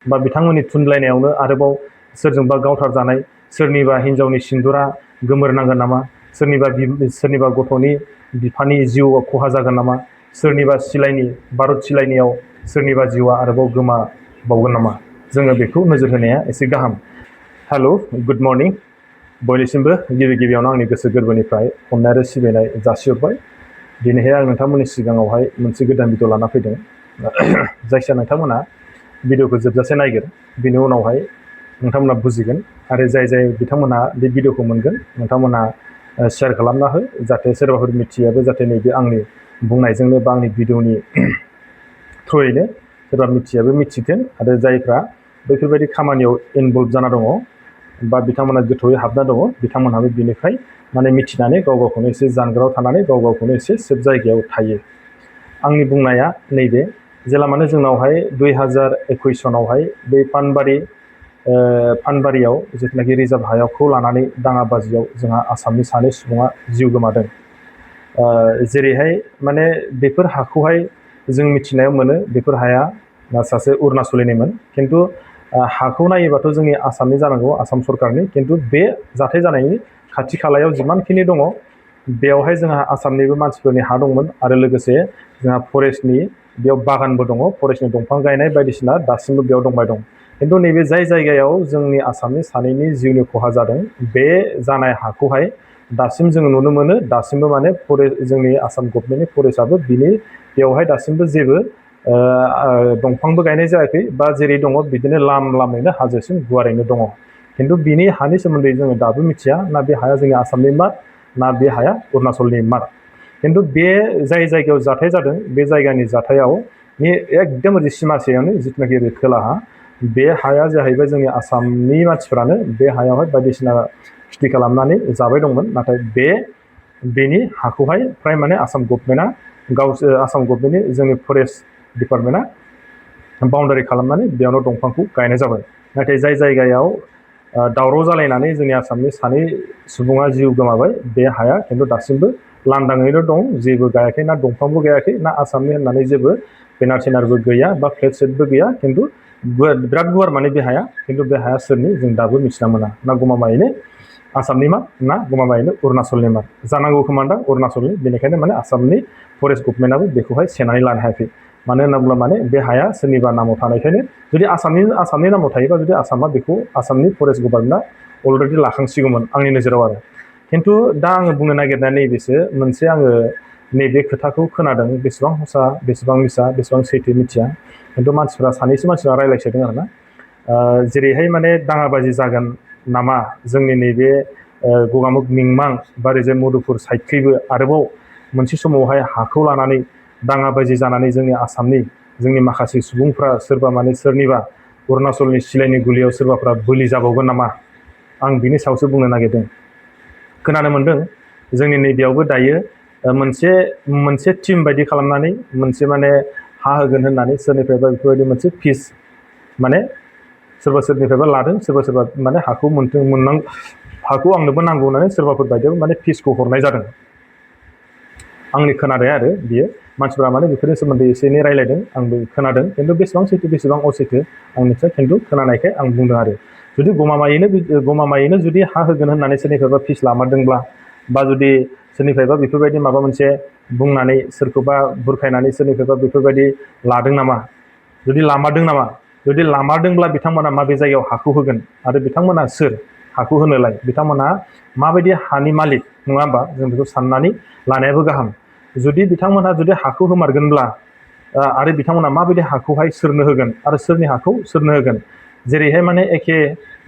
बा बिथांमोननि थुनलायनायावनो आरोबाव सोरजोंबा गावथार जानाय, सोरनिबा हिन्जावनि सिन्दुरा गोमोरनांगोन नामा, सोरनिबा गथ'नि बिफानि जिउआ खहा जागोन नामा, सोरनिबा सिलायनि भारत सिलायनियाव सोरनिबा जिउआ आरोबाव गोमाबावगोन नामा, जोङो बेखौ नोजोर होनाया एसे गाहाम। हेल' गुड मर्निं, बयनिसिमबो गिबि गिबियावनो आंनि गोसो गोरबोनिफ्राय अननाय आरो सिबिनाय जासिहरबाय। दिनैहाय आं नोंथांमोननि सिगाङावहाय मोनसे गोदान भिडिअ लाना फैदों। जायखिया नोंथांमोना भिडिअखौ जोबजासे नायगोन, बिनि उनावहाय नोंथांमोना बुजिगोन आरो जाय बिथांमोनहा बे भिडिअखौ मोनगोन नोंथांमोना शेयार खालामना हो, जाहाथे सोरबाफोर मिथियाबो जाहाथे नैबे आंनि बुंनायजोंनो बा आंनि भिडिअनि थ्रुयैनो सोरबा मिथियाबो मिथिथों आरो जायफ्रा बैफोरबायदि खामानियाव इनभल्भ जाना दङ बा बिथांमोना गोथौयै हाबना दङ बिथांमोनहाबो बिनिफ्राय माने मिथिनानै गाव गावखौनो एसे जानगाराव थानानै गाव गावखौनो एसे सेफ जायगायाव थायो। आंनि बुंनाया नैबे, जेला माने जोंनावहाय 2021 सनावहाय बे पानबारियाव जिथुनाखि रिजार्भ हायावखौ लानानै दाङाबाजियाव जोंहा आसामनि सानै सुबुङा जिउ गोमादों। जेरैहाय माने बेफोर हाखौहाय जों मिथिनायाव मोनो बेफोर हाया सासे अरुणाचलिनिमोन, खिन्थु हाखौ नायोबाथ' जोंनि आसामनि जानांगौ, आसाम सरकारनि, खिन्थु बे जाथाय जानायनि खाथि खालायाव जिमानखिनि दङ बेयावहाय जोंहा आसामनिबो मानसिफोरनि हा दंमोन आरो लोगोसे जोंहा फरेस्टनि बेयाव बागानबो दङ, फरेस्टनि दंफां गायनाय बायदिसिना दासिमबो बेयाव दंबाय दं। खिन्थु नैबे जाय जायगायाव जोंनि आसामनि सानैनि जिउनि खहा जादों बे जानाय हाखौहाय दासिम जोङो नुनो मोनो, दासिमबो माने जोंनि आसाम गभर्नमेन्टनि फरेस्टआबो बेवहाय दासिमबो जेबो दंफांबो गायनाय जायाखै बा जेरै दङ बिदिनो लामैनो हाजोसिम गुवारैनो दङ। खिन्थु बिनि हानि सोमोन्दै जोङो दाबो मिथिया, ना बे हाया जोंनि आसामनि मार ना बे हाया अरुणाचलनि मार। खिन्थु बे जाय जायगायाव जाथाय जादों बे जायगानि जाथायाव एकदम ओरै सिमासेयावनो जिथुनाखि ओरै खोलाहा बे हाया जाहैबाय जोंनि आसामनि मानसिफ्रानो बे हायावहाय बायदिसिना खेथि खालामनानै जाबाय दंमोन, नाथाय बेनि हाखौहाय फ्राय माने आसाम गभर्नमेन्टआ आसाम गभर्नमेन्टनि जोंनि फरेस्ट डिपार्टमेन्टआ बाउन्डारि खालामनानै बेयावनो दंफांखौ गायनाय जाबाय। नाथाय जाय जायगायाव दावराव जालायनानै जोंनि आसामनि सानै सुबुङा जिउ गोमाबाय बे हाया खिन्थु दासिमबो लांदाङैनो दं, जेबो गायाखै, ना दंफांबो गायाखै, ना आसामनि होननानै जेबो बेनार सेनारबो गैया बा फ्लेग सेटबो गैया, खिन्थु बिराद गुवार माने बे हाया, खिन्थु बे हाया सोरनि जों दाबो मिथिना मोना, ना गमामायैनो आसामनि मा ना गमामायैनो अरुणाचलनि मा जानांगौ खोमादां अरुणाचलनि। बेनिखायनो माने आसामनि फरेस्ट गभर्नमेन्टआबो बेखौहाय सेनानै लानो हायाखै। मानो होनना बुङोब्ला माने बे हाया सोरनिबा नामाव थानायखायनो जुदि आसामनि नामाव थायोबा जुदि आसामा बेखौ आसामनि फरेस्ट गभर्नमेन्टआ अलरेडि लाखांसिगौमोन आंनि नोजोराव आरो। खिन्थु दा आङो बुंनो नागिरनाया नैबेसो मोनसे, आङो नैबे खोथाखौ खोनादों, बेसेबां हसा बेसेबां मिसा बेसेबां सैथो मिथिया, खिन्थु सानैसो मानसिफ्रा रायज्लायसोदों आरोना। जेरैहाय माने दाङाबाजि जागोन नामा जोंनि नैबे गगामुग मिंमां बा ओरैजाय मधुपुर साइडखैबो आरोबाव मोनसे समावहाय हाखौ लानानै दाङाबाजि जानानै जोंनि माखासे सुबुंफ्रा सोरबा माने सोरनिबा अरुणाचलनि सिलायनि गुलियाव सोरबाफ्रा बोलि जाबावगोन नामा, आं बिनि सायावसो बुंनो नागिरदों। खोनानो मोन्दों जोंनि नैबेयावबो दायो मोनसे टिम बायदि खालामनानै मोनसे माने हा होगोन होननानै सोरनिफ्रायबा बेफोरबायदि मोनसे फिस माने सोरबा सोरनिफ्रायबा लादों, सोरबा माने हाखौ आंनोबो नांगौ होननानै सोरबाफोर बायदियाव माने फिसखौ हरनाय जादों। आंनि खोनानाय आरो बियो, मानसिफ्रा माने बेफोरनि सोमोन्दै एसे एनै रायलायदों, आंबो खोनादों, खिन्थु बेसेबां सैथो बेसेबां असैथो आं मिथिया, खिन्थु खोनानायखाय आं बुंदों आरो। जुदि गमामायैनो जुदि हा होगोन होननानै सोरनिफ्रायबा फिस लामारदोंब्ला बा जुदि सोरनिफ्रायबा बेफोरबायदि माबा मोनसे बुंनानै सोरखौबा बुरखायनानै सोरनिफ्रायबा बेफोरबायदि लादों नामा, जुदि लामारदोंब्ला बिथांमोना माबे जायगायाव हाखौ होगोन आरो बिथांमोना सोर हाखौ होनोलाय, बिथांमोना माबायदि हानि मालिक, नङा होमबा? जों बेखौ साननानै लानायाबो गाहाम। जुदि बिथांमोनहा जुदि हाखौ होमारगोनब्ला आरो बिथांमोना माबायदि हाखौहाय सोरनो होगोन आरो सोरनि हाखौ सोरनो होगोन। जेरैहाय माने एखे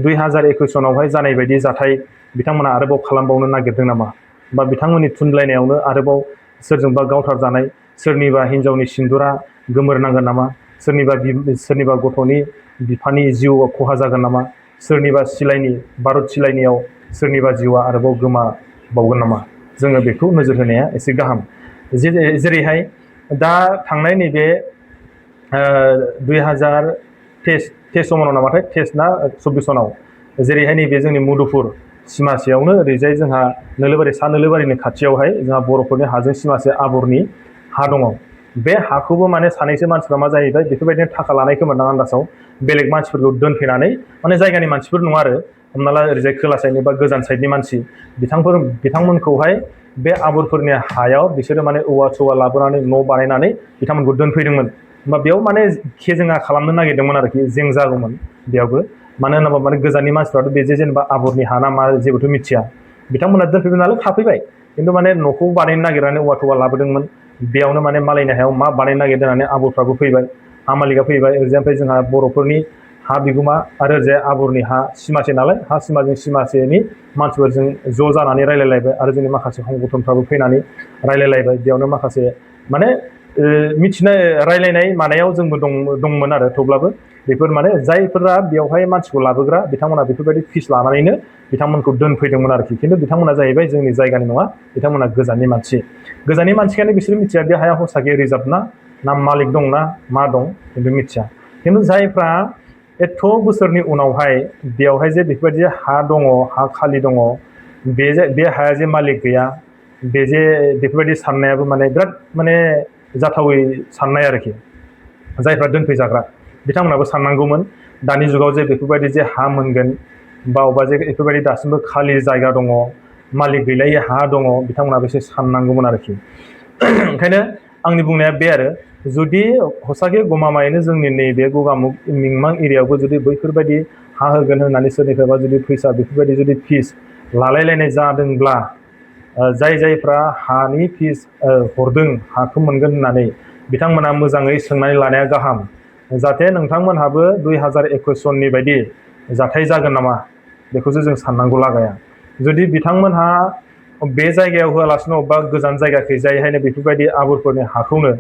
2021 सनावहाय जानाय बायदि जाथाय बिथांमोना आरोबाव खालामबावनो नागिरदों नामा, बा बिथांमोननि थुनलायनायावनो आरोबाव सोरजोंबा गावथार जानाय, सोरनिबा हिन्जावनि सिन्दुरा गोमोरनांगोन नामा, सोरनिबा गथ'नि बिफानि जिउआ खहा जागोन नामा, सोरनिबा भारत सिलायनियाव सोरनिबा जिउआ आरोबाव गोमाबावगोन नामा, जोङो बेखौ नोजोर होनाया एसे गाहाम। जेरैहाय दा थांनाय नैबे 2023 सनाव नामाथाय 23 ना 24 सनाव जेरैहाय नैबे जोंनि मधुपुर सिमासेयावनो ओरैजाय जोंहा सा नोलोबारिनि खाथियावहाय जोंहा बर'फोरनि हाजों सिमासे आबरनि हा दङ। बे हाखौबो माने सानैसो मानसिफ्रा मा जाहैबाय बेफोरबायदिनो थाखा लानाय खोमा आन्दासाव बेलेग मानसिफोरखौ दोनफैनानै माने जायगानि मानसिफोर नङा आरो हमना ला ओरैजाय खोला साइडनि बा गोजान साइडनि मानसि बिथांमोनखौहाय बे आबरफोरनि हायाव बिसोरो माने औवा सौवा लाबोनानै न' बानायनानै बिथांमोनखौ दोनफैदोंमोन होमबा बेयाव माने खेजेङा खालामनो नागिरदोंमोन आरोखि जें जागौमोन बेयावबो मानो होनोबा माने गोजाननि मानसिफ्राथ' बे जेनेबा आबरनि हा ना मा जेबोथ' मिथिया बिथांमोना दोनफैबाय नालाय थाफैबाय खिन्थु माने न'खौ बानायनो नागिरनानै औवा थौवा लाबोदोंमोन बेयावनो माने मालायनि हायाव मा बानायनो नागिरदों होननानै आबरफ्राबो फैबाय हा मालिकआ फैबाय ओरैजाय ओमफ्राय जोंहा बर'फोरनि हा बिगुमा आरो ओरैजाय आबरनि हा सिमासे नालाय हा सिमाजों सिमासेनि मानसिफोरजों ज' जानानै रायलायलायबाय आरो जोंनि माखासे संगठनफ्राबो फैनानै रायलायलायबाय बेयावनो माखासे माने मिथिनाय रायलायनाय मानायाव जोंबो दंमोन आरो थेवब्लाबो बेफोर माने जायफोरा बेवहाय मानसिखौ लाबोग्रा बिथांमोना बेफोरबायदि फिस लानानैनो बिथांमोनखौ दोनफैदोंमोन आरोखि खिन्थु बिथांमोना जाहैबाय जोंनि जायगानि नङा बिथांमोना गोजाननि मानसिखायनो बिसोर मिथिया बे हाया हसागे रिजार्भ ना मालिक दं ना मा दं खिन्थु मिथिया खिन्थु जायफ्रा एथ' बोसोरनि उनावहाय बेवहाय जे बेफोरबायदि हा दङ हा खालि दङ बे हाया जे मालिक गैया बे जे बेफोरबायदि साननायाबो माने बिराद माने जाथावै साननाय आरोखि जायफ्रा दोनफैजाग्रा बिथांमोनाबो साननांगौमोन दानि जुगाव जे बेफोरबायदि जे हा मोनगोन बा अबेबा जे बेफोरबायदि दासिमबो खालि जायगा दङ मालिक गैलायै हा दङ बिथांमोनाबो एसे साननांगौमोन आरोखि ओंखायनो आंनि बुंनाया बे आरो जुदि हसागे गमामायैनो जोंनि नैबे गगामुग मिमां एरियायावबो जुदि बैफोरबायदि हा होगोन होननानै सोरनिफ्रायबा जुदि फैसा बेफोरबायदि जुदि फिस लालायलायनाय जादोंब्ला जायफ्रा हानि फिस हरदों हाखौ मोनगोन होननानै बिथांमोना मोजाङै सोंनानै लानाया गाहाम जाहाथे नोंथांमोनहाबो 2021 सननि बायदि जाथाय जागोन नामा बेखौसो जों साननांगौ लागाया जुदि बिथांमोनहा बे जायगायाव होआलासिनो अबेबा गोजान जायगाखै जायहायनो बेफोरबायदि आबरफोरनि हाखौनो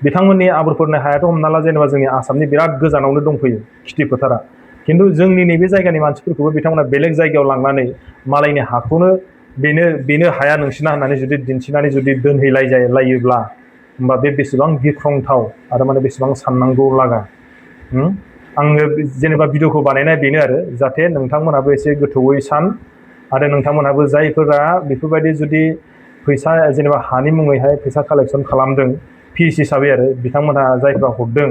बिथांमोननि आबरफोरनि हायाथ' हमना ला जेनेबा जोंनि आसामनि बिराद गोजानावनो दंफैयो खिथि फोथारा खिन्थु जोंनि नैबे जायगानि मानसिफोरखौबो बिथांमोना बेलेग जायगायाव लांनानै मालायनि हाखौनो बेनो हाया नोंसिना होननानै जुदि दिन्थिनानै जुदि दोनहैलायोब्ला होमबा बे बेसेबां गिख्रंथाव आरो माने बेसेबां साननांगौ लागा आङो जेनेबा भिडिअखौ बानायनाया बेनो आरो जाहाथे नोंथांमोनहाबो एसे गोथौयै सान आरो नोंथांमोनहाबो जायफोरा बेफोरबायदि जुदि फैसा जेनेबा हानि मुङैहाय फैसा कालेक्सन खालामदों फिस हिसाबै आरो बिथांमोनहा जायफ्रा हरदों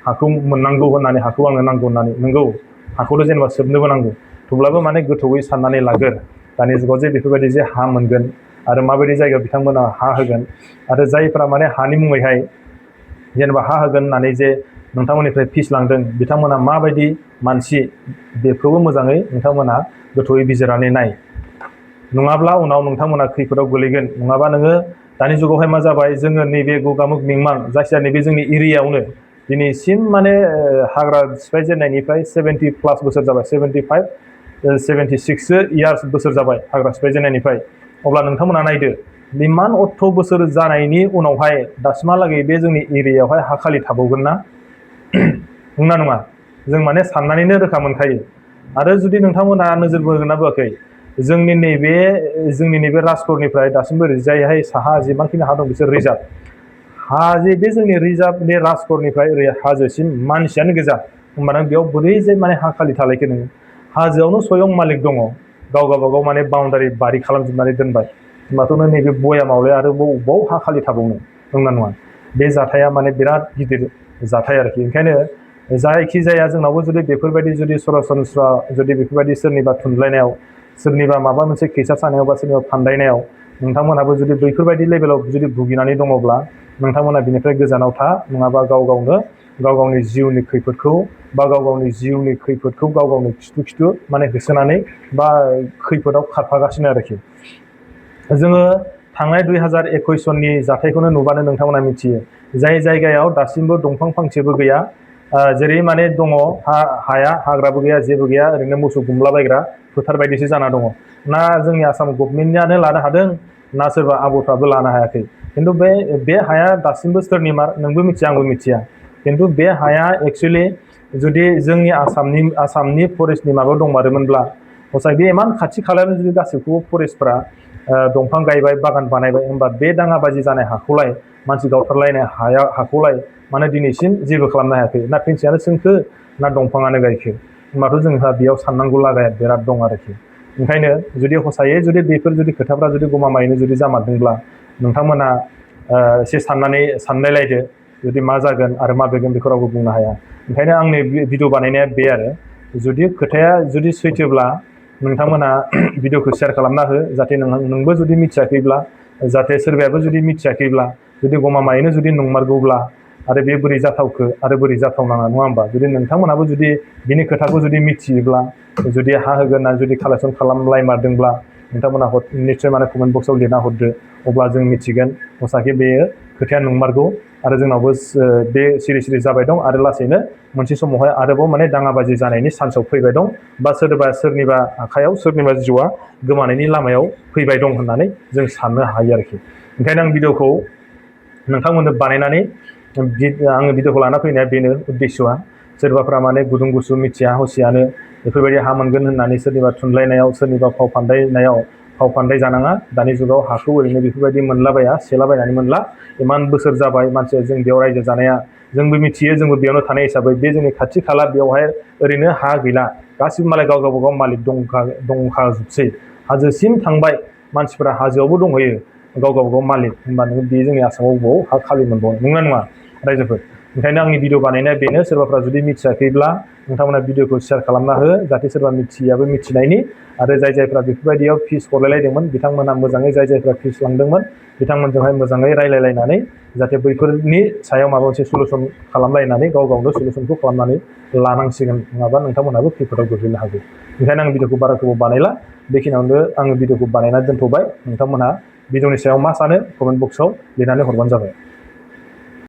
हाखौ मोननांगौ होननानै हाखौ आंनो नांगौ होननानै नंगौ हाखौल' जेनेबा सोबनोबो नांगौ थेवब्लाबो माने गोथौयै साननानै लागोर दानि जुगाव जे बेफोरबायदि जे हा मोनगोन आरो माबायदि जायगायाव बिथांमोना हा होगोन आरो जायफ्रा माने हानि मुङैहाय जेनेबा हा होगोन होननानै जे नोंथांमोननिफ्राय फिस लांदों बिथांमोना माबायदि मानसि बेखौबो मोजाङै नोंथांमोना गोथौयै बिजिरनानै नाय नङाब्ला उनाव नोंथांमोना खैफोदाव गोलैगोन नङाबा नोङो दानि जुगावहाय मा जाबाय जोङो नैबे गगामुग मिमां जायखिजाया नैबे जोंनि एरियायावनो दिनैसिम माने हाग्रा सिफायजेननायनिफ्राय 70+ बोसोर जाबाय 75 76 इयार्स बोसोर जाबाय हाग्रा सिफायजेननायनिफ्राय अब्ला नोंथांमोना नायदो इमान 8 बोसोर जानायनि उनावहाय दासिमहालागै बे जोंनि एरियायावहाय हा खालि थाबावगोन ना नंना नङा जों माने साननानैनो रोखा मोनखायो आरो जुदि नोंथांमोनहा नोजोर बोगोन ना बोआखै जोंनि नैबे राजकरनिफ्राय दासिमबो ओरैजायहाय साहा जेसेबांखिनि हा दं बिसोर रिजार्भ हा जे बे जोंनि रिजार्भ बे राजकरनिफ्राय ओरै हाजोसिम मानसियानो गोजा होमबाना बेयाव बोरै जे माने हा खालि थालायखो नोङो हाजोआवनो स्वयं मालिक दङ गाव गावबागाव माने बाउन्डारि बारि खालामजोबनानै दोनबाय होमबाथ' नों नैबे बयामावलाय आरो बबाव हा खालि थाबावनो नंना नङा बे जाथाया माने बिराद गिदिर जाथाय आरोखि ओंखायनो जायखि जाया जोंनावबो जुदि बेफोरबायदि जुदि सरासनस्रा जुदि बेफोरबायदि सोरनिबा थुनज्लायनायाव सोरनिबा माबा मोनसे केसा सानायाव बा सोरनिबा फान्दायनायाव नोंथांमोनहाबो जुदि बैफोरबायदि लेभेलाव जुदि भुगिनानै दङब्ला नोंथांमोना बिनिफ्राय गोजानाव था नङाबा गाव गावनि जिउनि खैफोदखौ बा गाव गावनो खिथु माने होसोनानै बा खैफोदाव खारफागासिनो आरोखि जोङो थांनाय 2021 सननि जाथायखौनो नुबानो नोंथांमोना मिथियो जाय जायगायाव दासिमबो दंफां फांसेबो गैया जेरै माने दङ हाया हाग्राबो गैया जेबो गैया ओरैनो मोसौ गुमलाबायग्रा फोथार बायदिसो जाना दङ ना जोंनि आसाम गभर्नमेन्टआनो लानो हादों ना सोरबा आबरफ्राबो लानो हायाखै खिन्थु बे हाया दासिमबो सोरनि मार नोंबो मिथिया आंबो मिथिया खिन्थु बे हाया एक्सुवेलि जुदि जोंनि आसामनि फरेस्टनि माबायाव दंमारोमोनब्ला हसाय बे इमान खाथि खालायावनो जुदि गासैखौबो फरेस्टफ्रा दंफां गायबाय बागान बानायबाय होमबा बे दाङाबाजि जानाय हाखौलाय मानसि गावथारलायनाय हाखौलाय माने दिनैसिम जेबो खालामनो हायाखै ना फेन्सियानो सोंखो ना दंफाङानो गायखो होमबाथ' जोंहा बेयाव साननांगौ लागाया बिराद दं आरोखि ओंखायनो जुदि हसायै जुदि बेफोर जुदि खोथाफ्रा जुदि गमामायैनो जुदि जामारदोंब्ला नोंथांमोना एसे साननायलायदो जुदि मा जागोन आरो मा फैगोन बेखौ रावबो बुंनो हाया। ओंखायनो आंनि भिडिअ बानायनाया बे आरो जुदि खोथाया जुदि सैथोब्ला नोंथांमोना भिडिअखौ शेयार खालामना हो, जाहाथे नोंबो जुदि मिथियाखैब्ला, जाहाथे सोरबायाबो जुदि मिथियाखैब्ला, जुदि गमामायैनो जुदि नंमारगौब्ला आरो बे बोरै जाथावखो आरो बोरै जाथावनाङा नङा होमबा, जुदि नोंथांमोनाबो जुदि बिनि खोथाखौ जुदि मिथियोब्ला, जुदि हा होगोन होनना जुदि कालेक्सन खालामलायमारदोंब्ला नोंथांमोना निस्सय माने कमेन्ट बक्सआव लिरना हरदो, अब्ला जों मिथिगोन हसाके बेयो खोथाया नंमारगौ आरो जोंनावबो बे सिरि सिरि जाबाय दं आरो लासैनो मोनसे समावहाय आरोबाव माने दाङाबाजि जानायनि चान्सआव फैबाय दं, बा सोरनिबा आखायाव सोरनिबा जिउआ गोमानायनि लामायाव फैबाय दं होननानै जों साननो हायो आरोखि। ओंखायनो आं भिडिअखौ नोंथांमोननो बानायनानै आङो भिडिअखौ लाना फैनाया बेनो उद्देश्यआ। सोरबाफ्रा माने गुदुं गुसु मिथिया हसियानो बेफोरबायदि हा मोनगोन होननानै सोरनिबा थुनलायनायाव सोरनिबा फाव फान्दाय जानाङा। दानि जुगाव हाखौ ओरैनो बेफोरबायदि मोनलाबाया, सेलाबायनानै मोनला। इमान बोसोर जाबाय मानसिया जों बेयाव रायजो जानाया, जोंबो मिथियो, जोंबो बेयावनो थानाय हिसाबै बे जोंनि खाथि खाला बेयावहाय ओरैनो हा गैला, गासिबो मालाय गाव गावबागाव मालिक दंखाजोबसै। हाजोसिम थांबाय मानसिफोरा, हाजोआवबो दंहैयो गाव गावबागाव मालिक। होमबा नोङो बे जोंनि आसामाव बबाव हा खालि मोनबावो, नंगौना नङा रायजोफोर? ओंखायनो आंनि भिडिअ बानायनाया बेनो, सोरबाफ्रा जुदि मिथियाखैब्ला नोंथांमोना भिडिअखौ शेयार खालामना हो, जाहाथे सोरबा मिथियाबो मिथिनायनि, आरो जायफ्रा बेफोरबायदियाव फिस हरलायलायदोंमोन बिथांमोना मोजाङै, जायफ्रा फिस लांदोंमोन बिथांमोनजोंहाय मोजाङै रायलायलायनानै जाहाथे बैफोरनि सायाव माबा मोनसे सलुसन खालामलायनानै गाव गावनो सलुसनखौ खालामनानै लानांसिगोन, नङाबा नोंथांमोनहाबो खैफोदाव गोग्लैनो हागौ। ओंखायनो आं भिडिअखौ बारा गोबाव बानायला, बेखिनियावनो आङो भिडिअखौ बानायनानै दोनथ'बाय। नोंथांमोनहा भिडिअनि सायाव मा सानो कमेन्ट बक्सआव लिरनानै हरबानो जाबाय।